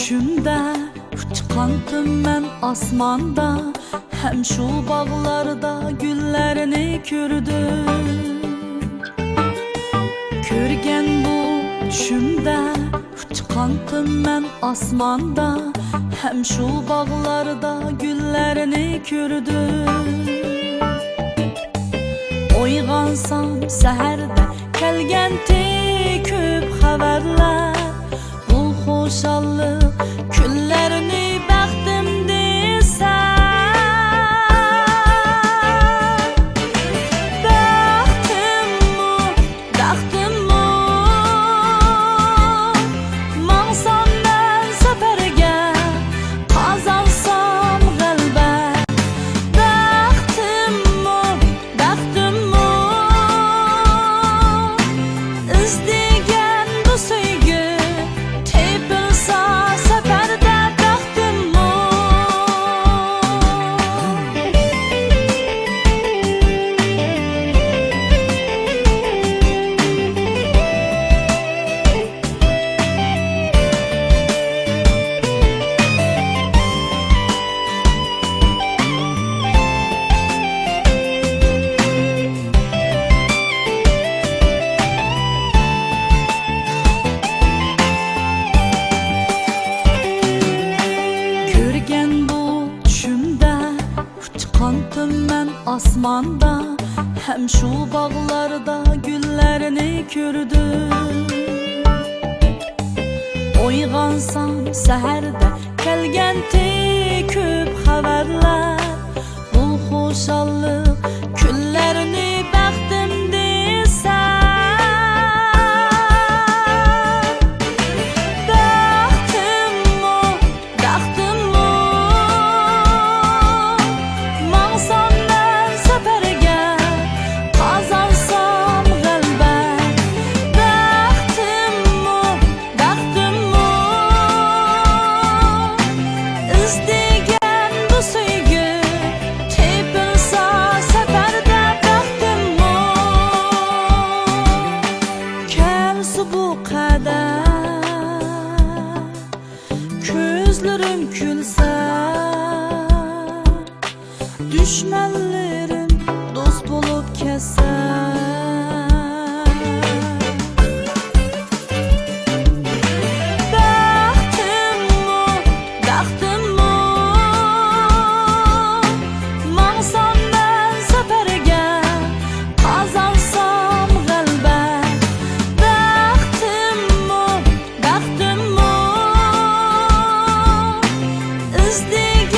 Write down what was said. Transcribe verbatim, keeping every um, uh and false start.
چۈشۈمدە ئۇچقانتىم مەن ئاسماندا، ھەم شۇ باغلاردا گۈللەرنى كۆردۈم. كۆرگەن بۇ چۈشۈمدە ئۇچقانتىم مەن ئاسماندا، ھەم شۇ باغلاردا گۈللەرنى كۆردۈم. ئويغانسام سەھەردە كەلگەنتى كۆپ خەۋەرلەر، بۇ خۇشاللىق كۈنلەرنى بەختىم دېسە. بەختىممۇ، بەختىممۇ، ماڭسام مەن سەپەرگە، قازانسام غەلىبە. بەختىممۇ، بەختىممۇ، ئىزدىگەن بۇ سۆيگۈ، تېپىلسا سەپەردە بەختىممۇ. كۆرگەن بۇ چۈشۈمدە ئۇچقانتىم مەن ئاسماندا، ھەم شۇ باغلاردا گۈللەرنى كۆردۈم. ئويغانسام سەھەردە كەلگەنتى كۆپ خەۋەرلەر، بۇ خۇشاللىق كۈنلەرنى بەختىم دېسە. بەختىممۇ، بەختىممۇ، ماڭسام مەن سەپەرگە، قازانسام غەلىبە. بەختىممۇ، بەختىممۇ، ئىزدىگەن بۇ سۆيگۈ، تېپىلسا سەپەردە بەختىممۇ. كەلسە بۇ قەدەر، كۆزلىرىم كۈلسە، دۈشمەنلىرىم دوست بولۇپ كەتسە. بەختىممۇ، بەختىممۇ، ماڭسام مەن سەپەرگە، قازانسام غەلىبە. بەختىممۇ، بەختىممۇ، ئىزدىگەن